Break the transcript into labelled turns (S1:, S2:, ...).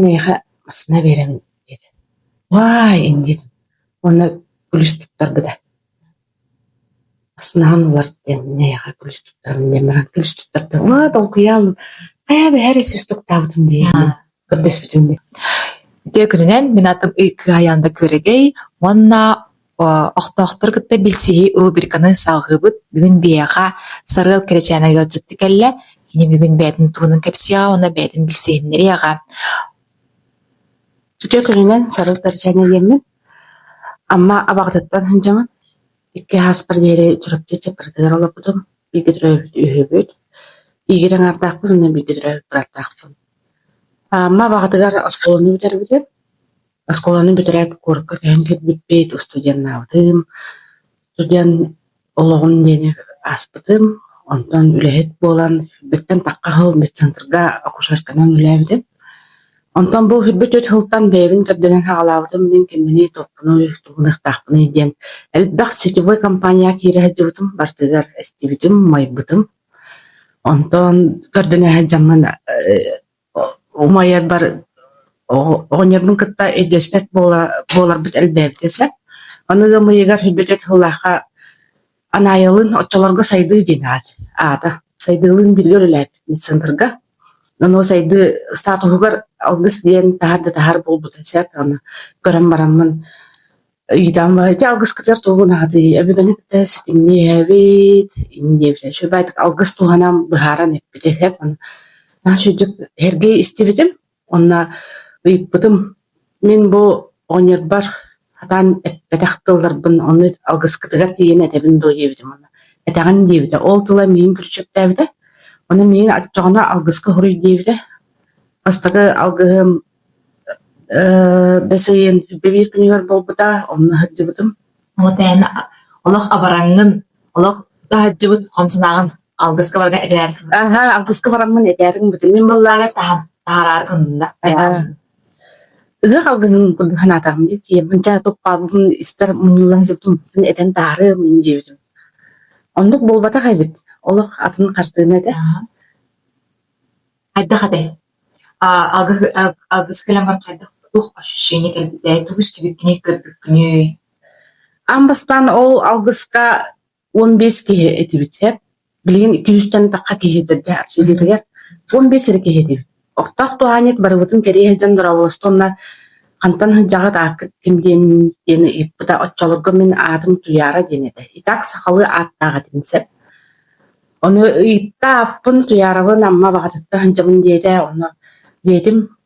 S1: Мин эйиэхэ массыына биэрэбин диэтэ. Уай диэтим уонна күлүс туттарбыта. Массыынаҕын уларыт диэн мин эйиэхэ күлүс туттарабын диэн баран күлүс туттарда. Уа долгуйаалым хайа бэһэр сүүс туктаабытым дии көрдөспүтүм дии.
S2: Үтүө күнүнэн мин атым Кыайаанда Күөрэгэй уонна Охтоохтору кытта билсиһии рубриканы салҕыыбыт. Бүгүн биһиэхэ Сарыал Кэрэчээнэ ыалдьытты кэллэ. Кини бүгүн бэйэтин туһунан кэпсиэҕэ уонна бэйэтин билсиһиннэриэҕэ.
S1: Үтүө күнүнэн Сарыал Кэрэчээнэ диэммин. Амма Абаҕатыттан сылдьабын. Икки ааспар диэри Чурапчы Чаппарытыгар олорбутум. Бииргэ төрөөбүт үһүбүт. Игирэ аҥаардаахпын уонна бииргэ төрөөбүт бырааттаахпын. Амма Абаҕатыгар оскуоланы бүтэрбитим. Оскуоланы бүтэрээт куоракка көһөн кэлбиппит, студеннаабытым, студент олоҕун диэни ааспытым, онтон үлэһит буолан бүттэн тахха сыл медцентрга акушерканан үлэлээбитим. Онтон бу үрбүт үт сылтан бэйэбин көрдөнөн саҕалаабытым, мин кимминий, туохпунуй, тугуныахтаахпыный диэн элбэх сетевой компанияҕа киирэ сылдьыбытым, барытыгар эстибитим, умайбытым. Онтон көрдөнө сылдьаммын Умайарбар оҕонньорбун кытта өйдөспөт буола буоларбыт элбээбитэ сөп. Аны ыам ыйыгар бүтүт сыллаахха Анаайалыын оччолорго Сайдыы диэн аат аата. Сайдыылыын бииргэ үлэлээбит медцентрга. Ону Сайдыы статуһугар алгыс диэн таһар да таһар буолбута сөп. Аны көрөн бараммын Ыйытан ити алгыскытыгар тугу гынаҕытый, өбүгэни кытта ситимниэһэбит, диэбитэ. Үчүгэйдик алгыс туһанан быһааран эппитэ сөп. Наһаа үчүгэйдик сэргии истибитим уонна ыйыппытым. Мин бу оҕонньорбор сатаан эппэтэх тылларбын ону алгыскытыгар тиийэн этэбин дуо диэбитим. Этэҕин диэбитэ. Ол тыла миигин күрүчүөктээбитэ. Ону миигин оччоҕуна алгыска суруй диэбитэ. Бастакы алгыһым Бэс ыйын биир күнүгэр буолбута, онно сылдьыбытым.
S2: Вот эн олох абараҥҥын, олох таһырдьыбыт хом санааҕын алгыска барга этээр.
S1: Аһа, алгыска бараммын этээрин бутум. Мин
S2: Быллаара таһан таһараары гынна.
S1: Ыһыах алгыһын курдук санаатаҕым дии. Тиийэммин чаа тухпаабытын испэр муннуллан сыппытын этэн таһаарыам диэбитим. Оннук буолбатах эбит. Олох атын хартыына этэ.
S2: Хайдах этэй? Алгыс алгыс кэлэн баран хайдах туох ощущение кэлбитэй, тугу истибиккиний, көрбүккүнүй?
S1: Аан бастаан ол алгыска 15 киһи этибит һэр. Билигин 200-тэн тахха киһи төрдө арчылыытыгар 15 эрэ киһи этибит. Охтоох туһаанньыт барыбытын кэрийэ сылдьан дорооболосто уонна хантан сылдьаҕыт ааккыт ким диэн диэн ыйыппыта. Оччолорго мин аатым Туйаара диэн этэ. И так сахалыы ааттаах этим сөп. Ону ыйытта ааппын Туйаарабын Амма Баҕатыттан сылдьабын диэтэ. Онно диэтим.